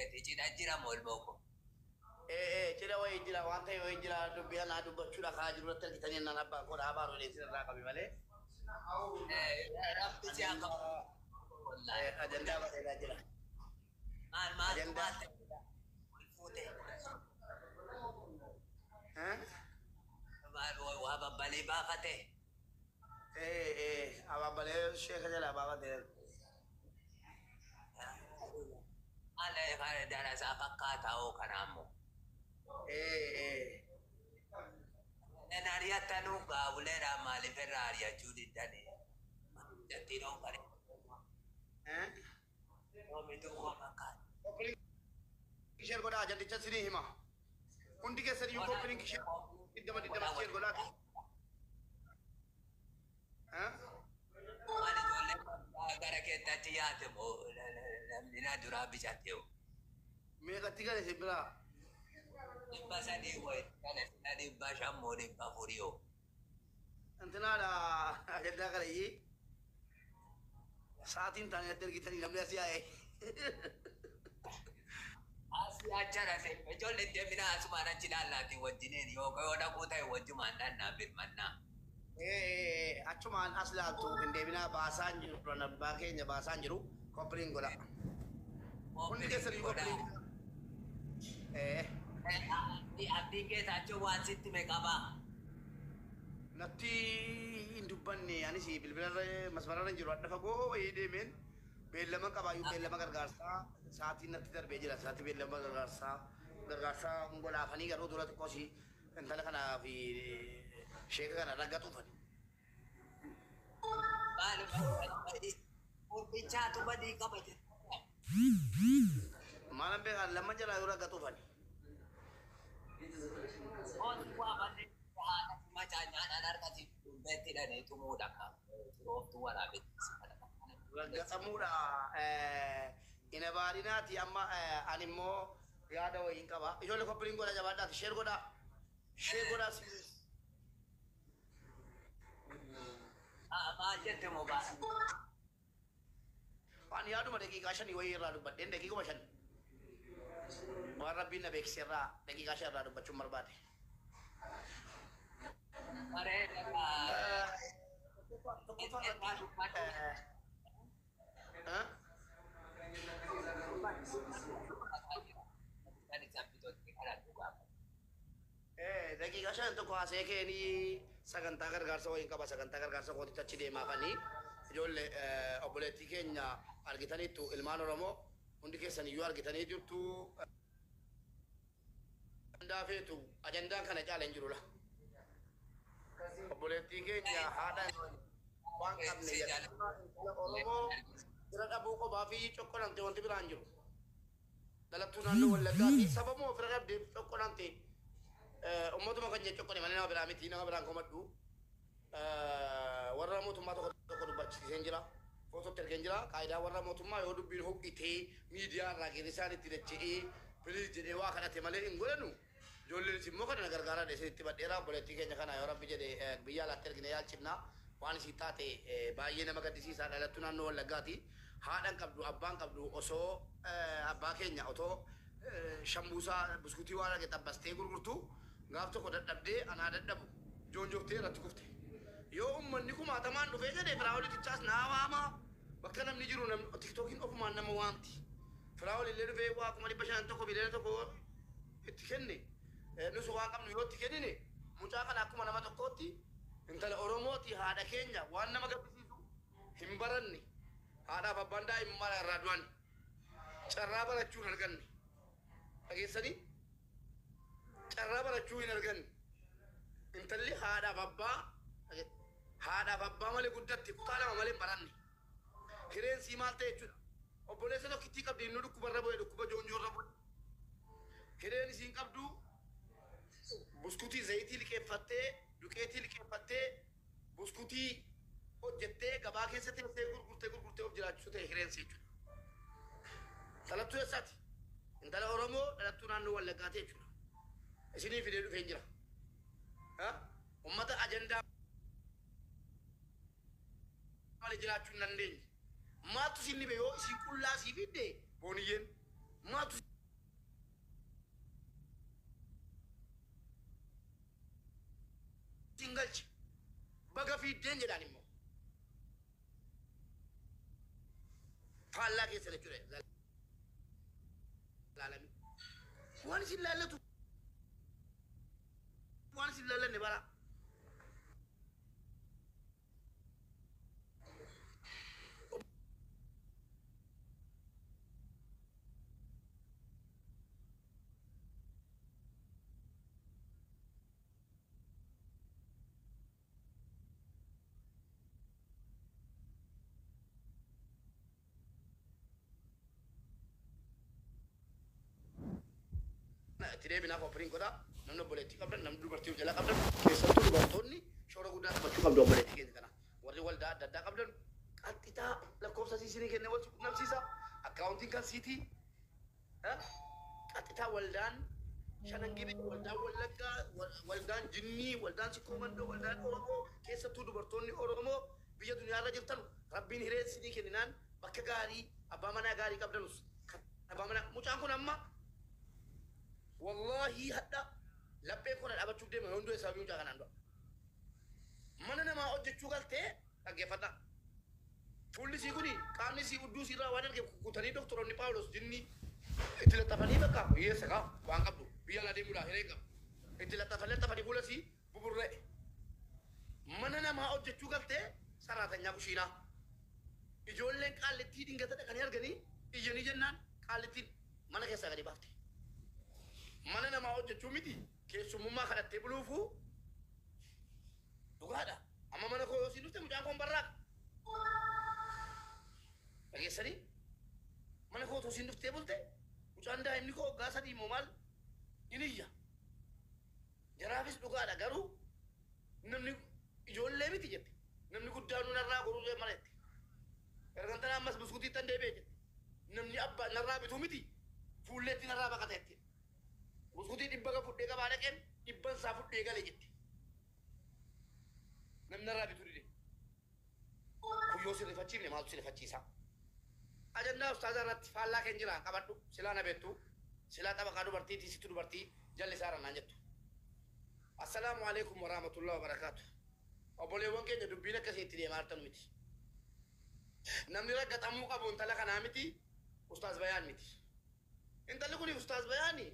Keeti cidha jira moo ilmoo koo? Ee cidha wayii jira, waan ta'e wayii jira, dubbii anaa dubbachuudha kaa jiru irratti argitanii jennaan abbaan koo dhaabaa rolee sin irraa qabe malee. Rabbi si haa qabu. Wallaahi. Ajandaa bareedaa jira. Maal maaltu Ajandaa. maal ta'e? Wal fuute. Maal waa babbalii baafate? Ee abaabalee sheeka jalaa baafatee. Maal kana darasaa fakkaataa hoo kanaa immoo? Ee. Nan ari'attanuu gaawuleedhaan maaliif irraa ari'achuu diddanii? Jattiin hoo bare. Oomituu koo fakkaata. Copy link share godhaa, ajandicha sinii hima. Hundi keessan iyyuu copy link share 20 20 share godhaa. Maal ijoollee gara keetti achi yaate moo namni na duraa bicate hoo? Meeqatti gale si biraa? 300 wayi kana sila 500 moo 400 hoo? Intinaadha, ajandaa kana iyyii sa'aatiin taane natti ergitanii namni asii yaa'e. Asii achara se ijoollee deemina, asumaan achi ilaallaatii wajjiniin yoo dhaquu ta'e wajjumaan dhannaa birmannaa. Ee, achumaan as laaltu, hin deebinaa, baasaan jiru, abbaa keenya baasaan jiru, copy link godha. Hundi keessan iyyuu copy link. Ee. Abdiin keessa waan sitti mee qabaa? Natti hin dubbanne, anis bilbilarra masmararra hin jiru, adda fagoo wayii deemeen beellama qabaayyuu, beellama gargaarsaa sa'aatiin natti darbee jira, sa'aatii beellama gargaarsaa godhaafanii garuu dura xiqqoosi intala kanaa fi sheeka kana raggatuufani. Maal murtichaatu badii qaba jechuudha. Maalan beekaa, lamman jalaa yoo raggatuufani. Ooti waa malee haadha macaanyaadhaan harkatti beetti hidhanii tumuudha kan firooftuu waraabetti. Raggatamuudha ina baadinaati, amma ani immoo yaada wayiin qaba. Ijoollee, copy link godha, jabaadhaati share godhaa. Share godhaa si. Maal jette Mubaarak? Waan yaaduma daqiiqaa 5 wayii irraa dubbadheen, daqiiquma 5, waan rabbiin na beeksise irraa daqiiqaa 5 irraa dubbachuun barbaade. Bareeda. Tokkoffaa irratti Kan isaan bitooti kana dhugaa. Daqiiqaa 5 tokko haasee keenii sagantaa gargaarsa wayiin qaba, sagantaa gargaarsa kootitti achi deemaafanii. Ijoollee, obboleettii keenya argitaniittu, ilmaan Oromoo hundi keessan iyyuu argitanii jirtu. Ajandaa feetu, ajandaan kana caala hin jiru la. Obboleettii keenya haadha waan qabne intala Oromoo bira dhabuu qofaa fi coqqonamte, wanti biraan jiru. Dhalattuu naannoo Wallaggaati. Sababuma ofirra dhabdeef coqqonamte. Ummatuma kan coqqone malee nama biraa miti, nama biraan komadhu. Warra mootummaa tokko tokko dubbachiiseen jira. Footootti ergeen jira. Qaayidaa warra mootummaa yoo dubbiin ho'itee miidiyaa irraa geessisaan itti dacha'ee please jedhee waa kadhate malee hin godhanu. Ijoolleenis immoo kana na gargaaraa dheesee itti badheera. Obboleettii keenya kana yoo rabbi jedhe biyya alaatti ergine yaalchifna. Waan isii taate baay'ee nama gaddisiisa. Dhalattuu naannoo Wallaggaati. Haadhan qabdu, abbaan qabdu, osoo abbaa keenya otoo shambuusaa buskutii waan arge xabbastee gurgurtu gaaf tokko dadhabdee anaa dadhabu joonjoftee irratti kufte. Yoo uummanni kumaatamaan dhufee jedhe firaa'olitichaas naa waama, bakka namni jiru namni TikTokiin ofumaan nama waamti. Firaa'ol illee dhufee waa 501,000 1 itti kenne, nus waan qabnu yoo itti kennine mucaa kana akkuma nama tokkootti, intala Oromooti, haadha keenya, waan nama gaddisiisu hin baranne, haadhaaf abbaan daa'imummaa irraa du'an, carraa barachuu hin arganne, dhageessanii, carraa barachuu hin arganne. Intalli haadhaaf abbaa malee guddatte, kutaa 2 malee hin baranne, hireen sii maal ta'e jechuudha? Obboleessa tokkittii qabdi, inni dhukkubarra bu'e, dhukkuba joonjoorra bu'e. Hireen isiin qabdu buskutii zayitii liqeeffattee, duqeetii liqeeffattee, buskutii hojjettee gabaa keessa teessee gurgurtee gurgurtee of jiraachisuu ta'e hireen sii jechuudha. Dhalattuu eessaati? Intala Oromoo dhalattuu naannoo Wallaggaati jechuudha. Isinii fidee dhufeen jira. Ummata ajandaa malee jiraachuu hin dandeenye. Maaltu isin dhibe yoo isin qullaa sii fidde booniyyeen? Maaltu fiiddeen jedhaan immoo. Faallaa keessa jechuudha. Laalami. Waan isin laallatu waan isin laallanne bara. Itti deebinaa qophiriin godhaa. Namni obboleettii qabdan, namni dubartii of jalaa qabdan, keessattuu dubartoonni shoora guddaa taphachuu qabdu obboleettii keenya kana. Warri waldaa adda addaa qabdan qaxxitaa lakkoofsa siisinii kennee wal qunnamsiisa. Akkaawuntiin kan siitii qaxxitaa waldaan Shanan Gibee, waldaan Wallaggaa, waldaan Jinnii, waldaan Sikkoo Mandoo, waldaan Oromoo, keessattuu dubartoonni Oromoo biyya duniyaarra jirtan Rabbiin hiree isinii kenninaan bakka gaarii abbaa manaa gaarii qabdanus kan abbaa manaa mucaan kun amma wallahi hadha lapheen kun dhaabachuuf deema hunduu sababii mucaa kanaan du'a. Mana namaa hojjechuu galtee dhaggeeffadha. Fuulli isii kuni qaamni isii hudduu isii irraa waan arge kukkutanii doktoroonni Phaawulos jinni itti laxxafanii bakka hiyyeessa kaa waan qabdu biyya alaa deemuudhaaf hiree hin qabu. Itti laxxafanii laxxafanii fuula isii buburra'e. Mana namaa hojjechuu galtee saraatanyaa kushiinaa. Ijoolleen qaallittii dingata dhaqanii arganii iyyanii jennaan qaallittiin mana keessaa gadi baafte. Mana namaa hojjechuu miti keessummummaa kadhattee buluufuu dhugaadha. Amma mana koo yoo siin dhufte mucaan koon barraaqa. Dhageessanii mana koo otoo siin dhuftee bulte mucaan daa'imni koo waggaa 3 immoo maal in iyya. Jaraafis dhugaadha garuu namni ijoollee miti jette. Namni guddaan nu narraa goruu mala jette. Ergan tana ammas buskutii tan deebi'e jette. Namni abbaa narraa bituu miti fuulleetti narraa baqata jette. Buskutii 100 fudhee gabaa dhaqeen dhibban isaa fudhee gale jette. Namni narraa bituu dide. Kun yoo sirrifachiifne maaltu sirrifachiisa? Ajandaa ustaazaa irratti faallaa keen jira qabadhu silaa na beektu silaa xabaqaa dubartiitii sitti dubartii jallisaa naan jettu. Assalaamu alaikum warahmatullahi wabarakaatu. Obboleewwan keenya dubbiin akkasii itti deemaa jirtan miti. Namni raggaxamuu qabu intala kanaa miti, ustaaz Bayaan miti. Intalli kun ustaaz Bayaani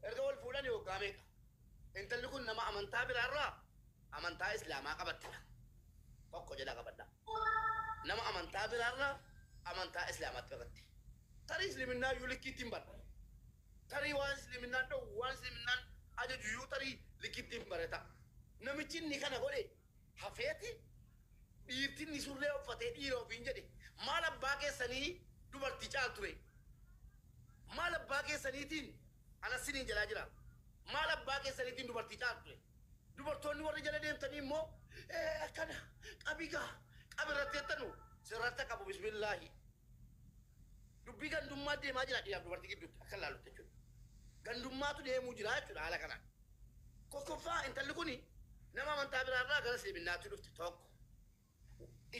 erga wal fuudhanii waggaa meeqa? Intalli kun nama amantaa biraarraa amantaa Islaamaa qabattedha. Tokko jedhaa qabadha. Nama amantaa biraarraa amantaa Islaamaatti baqatte. Tarii Isliminnaa iyyuu likkiitti hin barre. Tarii waan Isliminnaan dhowwu, waan Isliminnaan ajaju iyyuu tarii likkiitti hin barre ta'a. Namichi inni kana godhe hafeeti dhiirti inni surree uffatee dhiira ofiin jedhe maal abbaa keessanii dubartii caalture? Maal abbaa keessaniitiin anas siniin jedhaa jira. Maal abbaa keessaniitiin dubartii caalture? Dubartoonni warri jala deemtanii immoo akkana qabigaa qabi irratti jettanu sirratti qabu bismillaahi. Dubbii gandummaa deemaa jira dhiiraaf dubartii gidduutti akka ilaallutti jechuudha. Gandummaatu deemuu jira jechuudha haala kanaan. Tokkoffaa intalli kuni nama amantaa biraarraa gara islaminaatti dhufte tokko.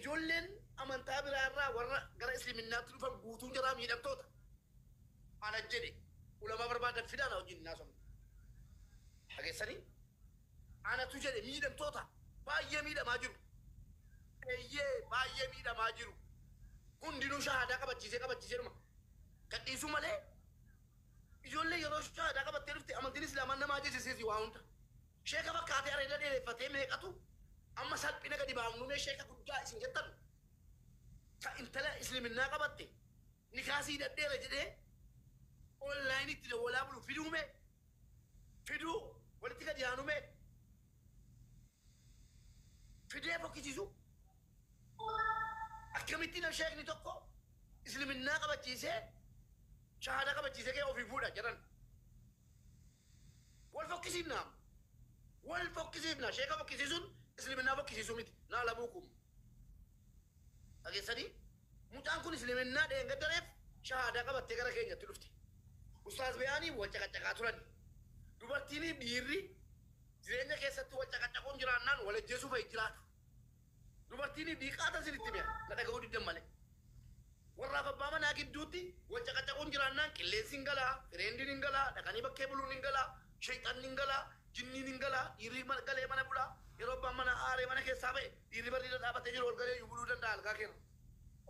Ijoolleen amantaa biraarraa warra gara islaminaatti dhufan guutuun jaraa miidhamtoota. Ana jedhe ulamaa barbaadan fidaa na wajjin naasofne. Dhageessanii? Anatu jedhe miidhamtoota baay'ee miidhamaa jiru. Eeyyee baay'ee miidhamaa jiru. Hundinuu shahaadaa qabachiisee qabachiisee dhuma. Gadhiisuu malee ijoollee yeroo shahaadaa qabattee dhufte amantiin islaamaa nama ajjeesiseesi waa hunda. Sheeka fakkaatee areeda dheereffatee meeqatu amma salphina gadi baafnu mee sheeka guddaa isin jettan ka intala isliminnaa qabatte nikaasii hidhadheera jedhee onlaayinitti dawwalaa bulu fiduu mee fiduu walitti gadi aanu mee fidee fokkisiisu akkamittiin sheekni tokko isliminnaa qabachiisee shahaadaa qabachiisee kee ofii fuudha jedhan wal fokkisiifna wal fokkisiifna sheeka fokkisiisuun isliminnaa fokkisiisuu miti naa labuukum dhageessanii mucaan kun isliminnaa dheengaddareef shahaadaa qabattee gara keenyatti dhufte. Ustaaz Bayaanii wal caqacaqaa turan. Dubartiin dhiirri jireenya keessatti wal caqacaquun jiraannaan wal ajjeesuu fa'i jiraatu. Dubartiin dhiiqaata isinitti mi'a na dhaga'uu diddan malee. Warraaf abbaa manaa gidduutti wal caqacaquun jiraannaan qilleensi hin galaa, fireendiin hin galaa, dhaqanii bakkee buluun hin galaa, sheexanni hin galaa, jinniin hin galaa, dhiirri galee mana bulaa. Yeroo abbaan mana aaree mana keessaa ba'e dhiirri barriirra dhaabatee jiru ol galee iyyuu buluu danda'a algaa keerra.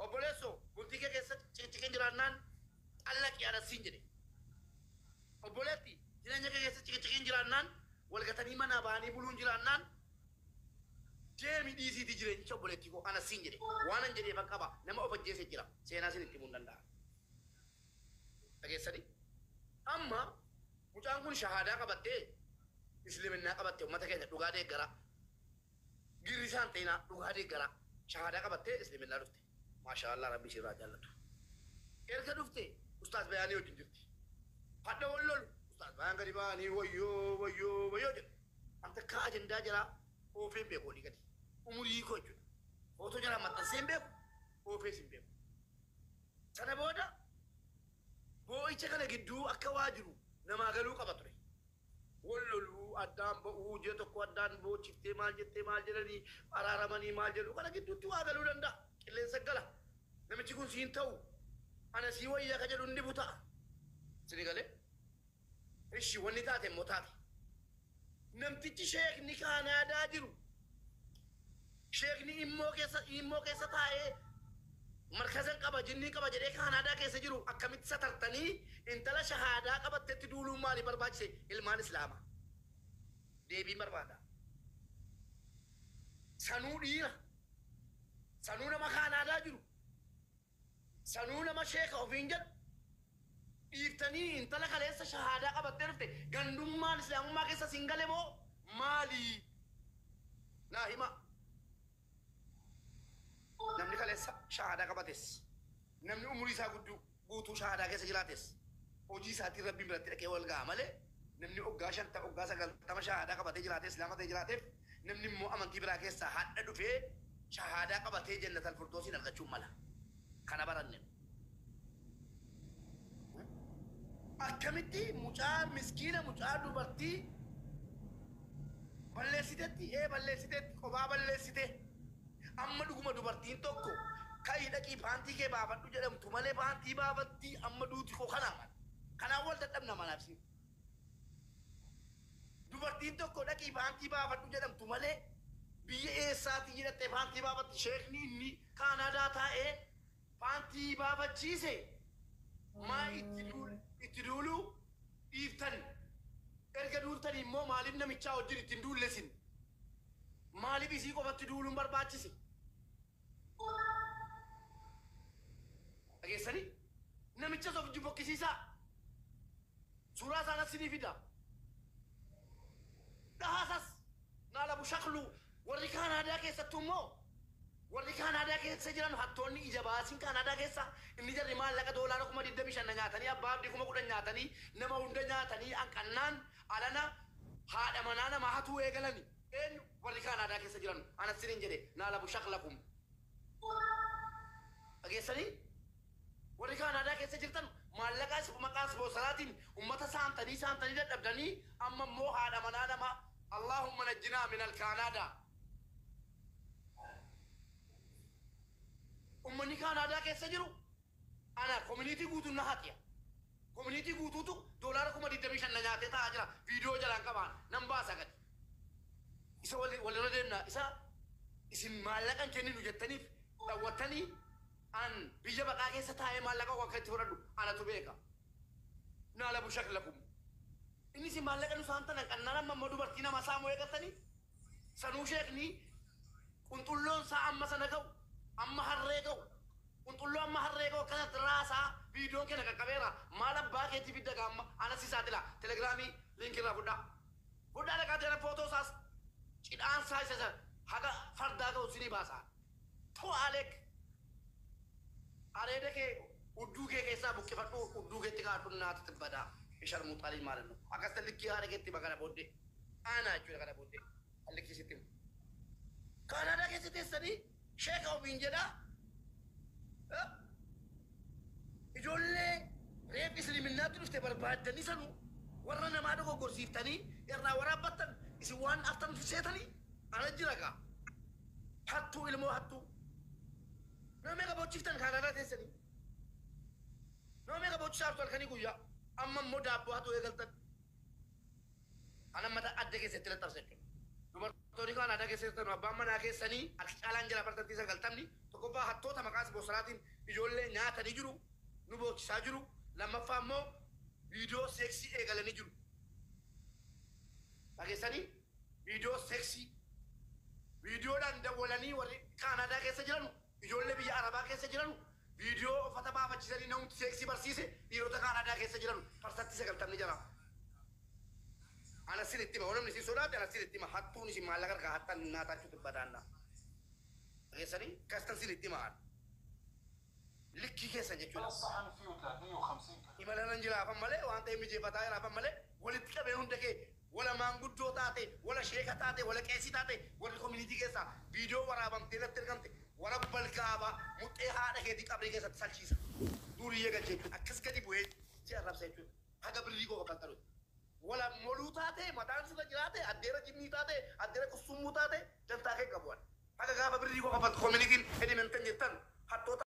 Obboleessoo, bultii kee keessa ciqiciqiin jiraannaan xallaqi anasiin jedhe. Obboleetti, jireenya kee keessa ciqiciqiin jiraannaan, wal gatanii manaa ba'anii buluun jiraannaan, deemi dhiisiitii jireenyicha obboleettii koo anasiin jedhe. Waanan jedheefan qaba, nama of ajjeese jira. Seenaa isin itti himuu hin danda'a. Dhageessanii? Amma mucaan kun shahaadaa qabattee isliminnaa qabatte, ummata keenya dhugaa deeggaraa. Girrisaa hin ta'inaa, dhugaa deeggaraa. Shahaadaa qabattee isliminnaa dhufte. Maashaa Allah, Rabbi ishee irraa jaallatu. Erga dhufte Ustaaz Bayaanii wajjin jirti. Hadha wal lolu Ustaaz Bayaan gadi ba'anii wayyoo wayyoo wayyoo jedhu. An takkaa ajandaa jaraa oofee hin beeku olii gadi. Umurii koo jechuudha. Footoo jaraa maxxansee hin beeku, oofees hin beeku. Sana booda boo'icha kana gidduu akka waa jiru namaa galuu qaba ture. Wal loluu, addaan ba'uu, ji'a tokko addaan boochiftee maal jettee maal jedhanii araaramanii maal jedhu kana gidduutti waa galuu danda'a. Qilleensa gala. Namichi kun siin ta'u, ana sii wayya ka jedhu inni buta'a. Sini galee? Ishi wanni taate immoo taate. Namtichi sheekni Kaanaadaa jiru, sheekni immoo keessa taa'ee markazan qaba, jinnii qaba jedhee Kaanaadaa keessa jiru akkamitti satartanii intala shahaadaa qabattetti duuluun maali barbaachise, ilmaan islaamaa? Deebii barbaada. Sanuu dhiira. Sanuu nama Kaanaadaa jiru. Sanuu nama sheeka ofiin jedhu. Dhiiftanii intala kaleessa shahaadaa qabattee dhufte, gandummaan islaamummaa keessa siin gale moo maali? Naa hima. Namni kaleessa shahaadaa qabates, namni umurii isaa gudduu guutuu shahaadaa keessa jiraates, hojii isaatiin Rabbiin biratti dhaqee wal ga'a malee, namni waggaa 50, waggaa 90 shahaadaa qabatee jiraates, islaama ta'ee jiraateef, namni immoo amantii biraa keessaa hadha dhufee shahaadaa qabatee jannatal firdoosiin argachuun mala. Kana baranne. Akkamitti mucaa miskiina, mucaa dubartii balleessitetti, ee balleessitetti, kophaa balleessite. Amma dhuguma dubartiin tokko ka'ii dhaqii paantii kee baafadhu jedhamtu malee paantii baafatti amma duuti koo kanaa mala. Kanaan wal dadhabna manaaf siin. Dubartiin tokko dhaqii paantii baafadhu jedhamtu malee biyya eessaatii jedhattee paantii baafatti? Sheekni inni Kaanaadaa taa'ee paantii baafachiise maa itti duuluu dhiiftan? Erga duultanii immoo maaliif namichaa wajjin ittiin duullesin? Maaliif isii qofatti duuluun barbaachise? Dhageessanii? Namichas of fokkisiisaa. Suuraa isaan asinii fida. Dhahaasas naalabu shaklu. Warri Kaanaadaa keessattuu immoo, warri Kaanaadaa keessa jiran, hattoonni ija baasiin Kaanaadaa keessa inni jarri maallaqa doolaara 25,000 na nyaatanii, abbaa abdii 10,000 nyaatanii, nama hunda nyaatanii, hanqannaan alana haadha manaa namaa hatuu eegalani. Eenyu? Warri Kaanaadaa keessa jiran. Anas sinin jedhe, naalabu shaklakum. Dhageessanii? Warri Kaanaadaa keessa jirtan maallaqa maqaa ispoonsaraatiin ummata saamtanii saamtanii dadhabdanii, amma immoo haadha manaa namaa. Allahumma najjinaa min al-Kaanaadaa. Ummanni Kaanaadaa keessa jiru ana community guutuun na haxiya. Community guutuutu doolaara 25,000 na nyaatee taa'aa jira. Viidiyoo jalaan qabaan nan baasa gadi. Isa walirra deemna. Isa isin maallaqa hin kenninu jettaniif dhawwattanii, an biyya baqaa keessa taa'ee maallaqa koo akka itti fudhadhu anatu beeka. Naalabu shaklakum. Inni isin maallaqa nu saamtan hanqannaan amma immoo dubartii nama saamuu eegaltanii. Sanuu sheekni qunxulloon isaa amma sana ga'u, amma harree ga'u, qunxulloo amma harree ga'u akkanatti raasaa viidiyoon keenya qaqqabeera. Maal abbaa keetii fidda gaamma anas isaa tila telegiraamii liinkii irraa fudhaa. Fudhaa, dhaqaa jala footoo isaas cidhaan isaa isa haga fardaa ga'u sinii baasaa. Tu'aalek areeda kee udduu kee keessaa buqqifadhu, udduu keetti kaadhu, naati xibbadaa isharmuuxaalii maal nu akkas likkii haadha keetti kana booddee aanaa jechuudha, kana booddee likkii sitti himu. Kaanaadaa keessa teessanii sheeka ofiin jedhaa ijoollee reef isliminaatti dhufte barbaaddanii, sanuu warra namaa dogoggorsiiftanii irraa waraabbattan, isin waan aftan seetanii ana jira gaa. Hattuu, ilmoo hattuu, nama meeqa boochiftan Kaanaadaa teessanii? Nama meeqa boochisaa jirtu halkanii guyyaa? Amma immoo daabboo hatuu eegaltan. Ana mata adda keessatti laxxabsa jechuudha. Tooni kan aadaa keessa jirtan abbaan manaa keessanii harki caalaan jira 90%, tokkoffaa hattoota maqaa ispoonsoraatiin ijoollee nyaatanii jiru, nu boochisaa jiru. Lammaffaa immoo viidiyoo seeksii eegalanii jiru. Dhageessanii, viidiyoo seeksii viidiyoodhaan dawwalanii warri Kaanaadaa keessa jiran, ijoollee biyya Arabaa keessa jiran viidiyoo uffata baafachiisanii namni seeksii barsiise dhiirota Kaanaadaa keessa jiran 90% jira. Ana sin itti hima, namni isin sodaate ana sin itti hima, hattuun isin maallaqa harkaa hattan naatachuu tibbataanna. Dhageessanii, kastan sin itti hima likkii keessan jechuudha. الصحن فيه 350 كيلو. Imala nan jiraafan malee, waan ta'e mijeeffataa jiraafan malee, walitti qabee hunda kee, wala maanguddoo taate, wala sheeka taate, wala qeesii taate, warri koominitii keessaa viidiyoo waraabamtee natti ergamte wara balgaabaa muxxee haadha keetii qabrii keessatti salchiisa. Duriyyee galchee jechuudha. Akkas gadi bu'ee si arrabsa jechuudha. Haga birrii koo kaffaltanutti. Wala moluu taate, mataan sirra jiraate, addeera jinnii taate, addeera qusummuu taate, dantaa kee qabu. Haga gaafa birrii koo kaffaltu koominitiin Edmonton jettan hattoota.